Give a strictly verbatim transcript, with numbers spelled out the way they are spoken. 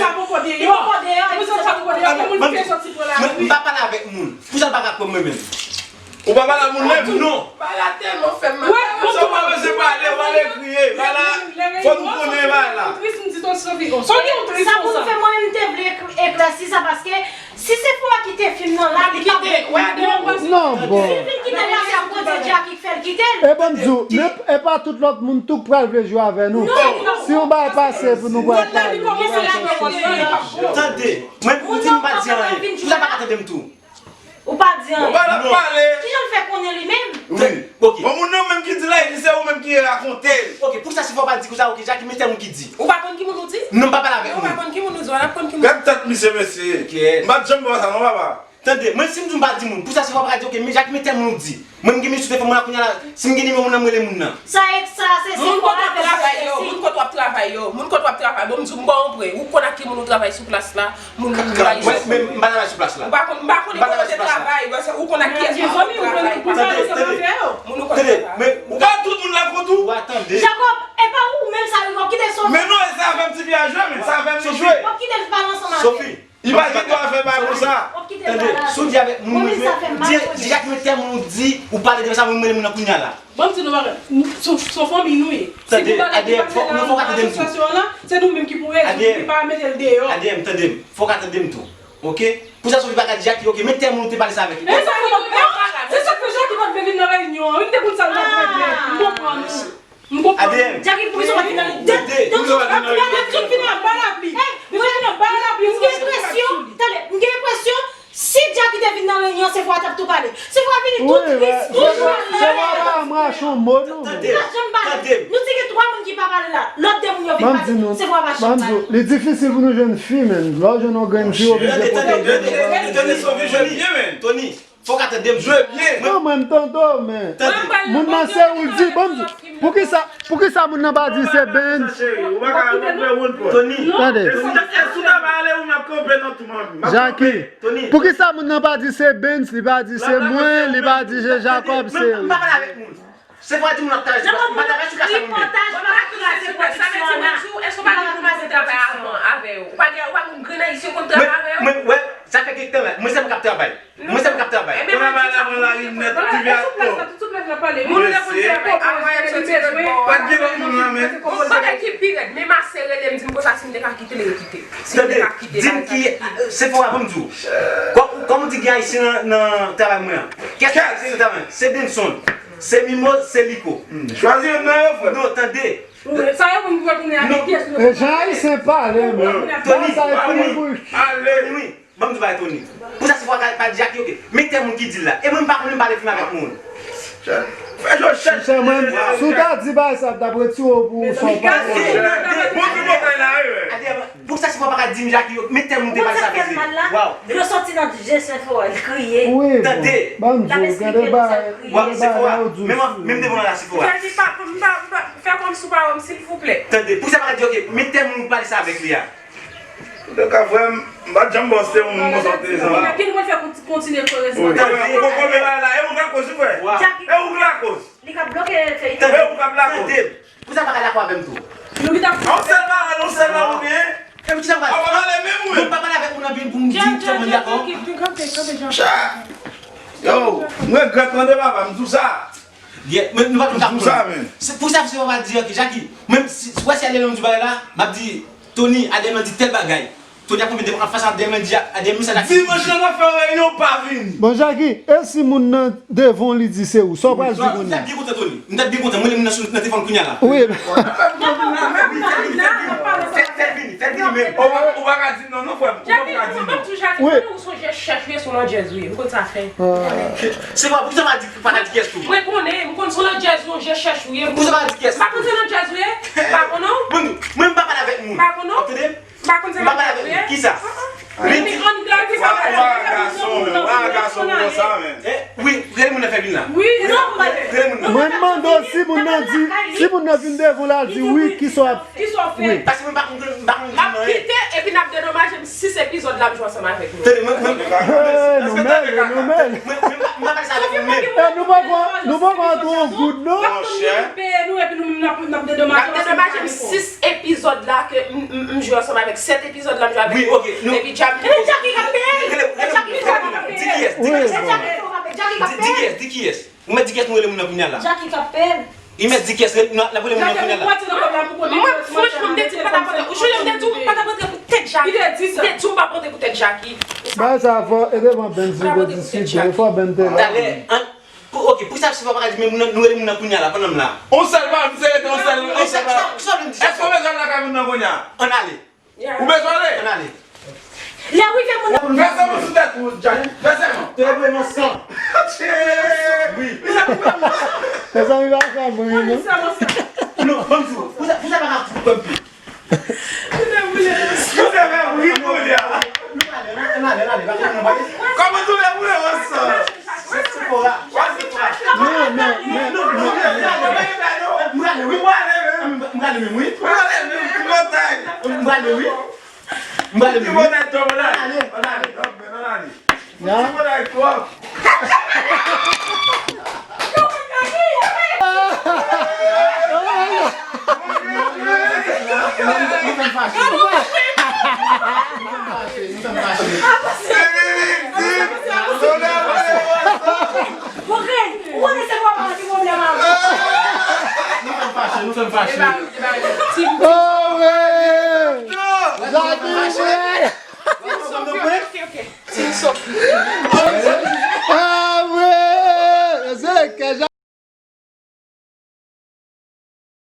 sa poko deyò. Li poko deyò, e pou sa poko deyò, kòman li fè sòti pran lari? M pa pale avèk moun. Pou sa l pa ka pran mwen menm. Ou pa pale a moun menm? Non. Bagay tèlman fè m mal. Sa w pa bezwen pale, w ale kriye. Bagay la, fò nou konnen bagay la. Tris, m di tande Sophie. Sophie, ou tris konsa. Sa pou m fè, mwen menm, m te vle eklèsi sa, paske si se Sephora ki te fè m nan la, li pa pou. Non, bon. Si l vin kite l la, se akoz de Jackie k fè l kite l. E ban m di w, e pa tout lòt moun tou k pral vle jwe avè nou. Si yon bagay pase pou nou pral pale. Tande, mwen, m di m pa di anyen. Ou sa pa ka tande m tou. Ou pa di anyen. Ou pa la pale. Kijan l fè konnen li menm? Wi. Ok. Bon, moun nan menm ki di la, li se ou menm ki rakonte l. Ok, poukisa Sephora pa di konsa, ok, Jackie, men tèl moun ki di. Ou pa konn ki moun ou di? Non, m pa pale avèk moun. Ou pa konn ki moun ou di, w ap konn ki moun. Gad tèt misye, mesye. Ok. M pa t janm wè sa, non, papa. Tande, mwen, si m di m pa di moun, poukisa Sephora pa ka di, ok, men Jackie, men tèl moun ou di. Mwen, m gen misye sou telefòn mwen la kounye a la, si m gen nimewo moun nan, m rele moun nan. Sa e, sa se, se moun kote w ap travay yo, moun kote w ap travay yo, moun kote w ap travay, bon, m di w, m ba w yon pre, ou konn ak ki moun ou travay sou plas la, moun, moun, moun Ayisyen. Mwen, men, m pa travay sou plas la. Ou pa konn, m pa konnen kote w travay, ou konn ak kiyès moun ou travay. Tande, tande, tande, men ou pa tout moun la kont ou. Ou a tande. Jacob, e pa ou menm sa, w ap kite Sophie. Men non, e sa fè m ti pye a jwe, men sa fè m jwe. W ap kite l pale ansanm avè l. Sophie. Li pa gen dwa fè bagay konsa. Tande, si w di avèk moun mwen jwe, di, di Jackie men tèl moun ou di, ou pale de sa, mwen, m rele moun nan kounye a la. Ban m di nou bagay, se, se fanmi nou ye. Tande, A D M, fòk, nou fòk atande m tou. Asosiyasyon an la, se nou menm ki pou rezoud li, pa mete l deyò. A D M, tande m, fòk atande m tou. Ok? Pou sa Sophie pa ka di Jackie, ok, men tèl moun ou te pale sa avèk li. E sa ki pa, se sa k fè Jackie pa t vle vin nan reyinyon an. Wi, m te konn sa l t ap regle. M konprann. M konprann. A D M. Jackie, poukisa w pa vin nan reyinyon? Tande. Donk, tout vin anba lapli. Tout vin anba lapli. M gen enpresyon, tande, m gen enpresyon, si Jackie te vin nan reyinyon, Sephora t ap tou pale. Sephora vini tou tris, tou malad. Sephora pa janm mache yon mo, non. Tande, tande. Nou di gen twa moun ki pa pale la. Lòt de moun yo vin pale. Sephora pa janm pale. Li difisil pou nou jwenn fi, men. Lè w jwenn yon grenn fi, w oblije pwoteje l. Tande, tande, tande, tande, Sophie jwe byen, men. Tony. Fòk atande m. Jwe byen. Non, mwen, m tande w, men. Tande. Moun nan se ou l di, ban m di. Poukisa, poukisa moun nan pa di se Benz? Tony. Tande. Jackie, poukisa moun nan pa di se Benz, li pa di se mwen, li pa di se Jacob, se ou? M pa pale avèk moun. Se vre di moun ap travay sou plas, m pa travay sou plas la mwen menm. Sa vle di, mwen di w, èske w pa gen moun ki travay avan avè w? Ou pa gen, ou pa gen grenn ayisyen konn travay avè w? Mwen, mwen, wè, sa fè kèk tan la, mwen sèlman k ap travay. Mwen sèlman k ap travay. Ebyen, mwen di w, mwen di w, sou plas la, tout sou plas la pale. Moun ou te konn travay avan, avè w, se ti bezwen. Pa t gen lòt moun la, men. Yon bagay ki pi rèd, men Marcel rele m, di m konsa, si m te ka kite l, li kite. Si m te ka kite l, li kite. Tande, di m ki, se fò avan m di w. Kòm, kòm ou di gen ayisyen nan, nan travay mwen an. Kiyès ki ayisyen nan travay? Se Benson. Se Mimoz, se Liko. Hmm, chwazi youn nan yo, frè. Non, tande. Sa yo konn pou tounen avèk pyès yo. E jan ayisyen pale, men. Tony, sa e pou mwen bouch. Ale. Tony, ban m di w bagay, Tony. Pou sa, se fwa ka pa di Jackie, ok. Men tèl moun ki di l la. E mwen, m pa konnen m pale fim avèk moun. Fè yo chèch. Monchè, mwen, si w ta di bagay sa, m t ap retire w pou sa w pa konnen. Bon, ki bon bagay la, wi, wi. Poukisa Sephora pa ka di m Jackie yo, men tèl moun te pale sa vle di. Waw. Dlo soti nan je Sephora, li kriye. Wi, tande. Ban m di w, gen de bagay, gen de bagay yo di w. Men m devan la Sephora. Fè kòmsi w pa wè m, silvouplè. Tande, poukisa pa ka di, ok, men tèl moun ou pale sa avèk li a. Antouka, frè m, m pa t janm panse yon moun konsa w te zanmi. Ki nou pral fè pou kontinye kore sou. Wi. Ou konprann la, e ou k lakoz, wi, frè. E ou k lakoz. Li ka bloke feyton. E ou k ap lakoz. Pou sa pa ka dakò avè m tou. Nou ki t ap. Yon sèl bagay, yon sèl bagay ou gen. E pou ki sa pa. Ou pa pale menm, wi. Ou pa pale avèk moun nan byen pou m di kòman li dakò. Kanpe, kanpe, Jean. Cha. Yo, m regrèt tande papa, m di w sa. Yeah, men nou pa konn sa, men. Se pou sa, se papa di, ok, Jackie, menm si, si wè si Adèl di bagay la, m ap di, Tony, Adèl di tèl bagay. Tony ap konprann devan ap fas Adèl di, Adèl sa Jackie. Dimanch la, n ap fè yon reyinyon, ou pa vini. Bon, Jackie, e si moun nan devan w li di se ou, sa w pral di kounye a? M t ap byen kontan, Tony. M t ap byen kontan. Mwen, rele moun nan sou, nan telefòn kounye a la. Wi. Fè, fè l vini, fè l vini, fè l vini menm. Ou pa, ou pa ka di non, non, frè m. Ou pa ka di non. Wi. Sonje chèch ou ye, se yon landjèz ou ye. M konn sa fè. Se pa, poukisa pa di, pa ka di kiyès ou? Mwen konnen, m konn se yon landjèz ou, sonje chèch ou ye. Poukisa pa di kiyès ou? M pa konn se landjèz ou ye. M pa konn non. Mwen, mwen m pa pale avèk moun. M pa konn non. Tande? M pa konn se landjèz ou ye. M pa pale avèk moun. Kisa? Li di. Wa, wa, gason, men, wa, gason, konsa, men. Eh, wi, rele moun nan fè vin la. Wi, non, rele moun nan. Mwen mande w si moun nan di, si moun nan vin devan w la, l di wi, kisa w ap Ki sa w fè? Paske mwen pa konn, m pa konn di non. M ap kite epi n ap dedomaje m sis epizòd la m jwe ansanm avèk nou. Tande, mwen, mwen, mwen, mwen, mwen, mwen, mwen, mwen, mwen pa pale sa avèk ou menm. Eh, nou poko, nou poko antre yon goud, non. Monchè. Peye nou epi nou menm n ap, n ap dedomaje. N ap dedomaje m sis epizòd la ke m, m, m jwe ansanm avèk, sèt epizòd la m jwe avèk. Wi, ok, nou. Epi Jackie. E Jackie k ap peye. Rele, rele, rele, di kiyès, di kiyès. Di kiyès, di kiyès. Ou mèt di kiyès nou rele moun nan kounye a la. Jackie k ap peye. Li mèt di kiyès, n ap rele moun nan kounye a la. Mwen, franchman, m te di m pa t ap rantre. Ou sonje m te di w m pa t ap rantre pou tèt Jackie. M te di w m p ap rantre pou tèt Jackie. Bagay sa fò, e devan Ben si w te diskite, e fò Ben te la. Talè, an, pou, ok, pou sa, si fò pa ka di, men moun nan, nou rele moun nan kounye a la, pandan m la. On sèl pa, m se rete on sèl, on sèl pa. Èske w bezwen lakay moun nan kounye a? Ann ale. Ou bezwen ale? Ann ale. Lè w rive moun nan. Vèse mwen sou tèt ou, Jack. Vèse mwen. Te leve nan san. Wi. Mezanmi, pa fè mwen ri, non. Non, ban m di w. Pou sa, pou sa pa ka koupe m pye. Ou te vle ri kounye a. Ann ale, ann ale, ann ale, pa fè mwen ri. Kòman tou lè boule ansanm? Se, se fò la. Non, non, non, non, non. M prale wi. M prale menm wi. M prale wi. M prale menm wi. Ann ale. Ann ale. Non. Nou fè m fache. Nou fè m fache. Nou fè m fache. Ou konnen se papa ki pwoblèm avè w. Nou fè m fache, nou fè m fache. Oh, wi. Jackie, wi. Ah, wi. Se ke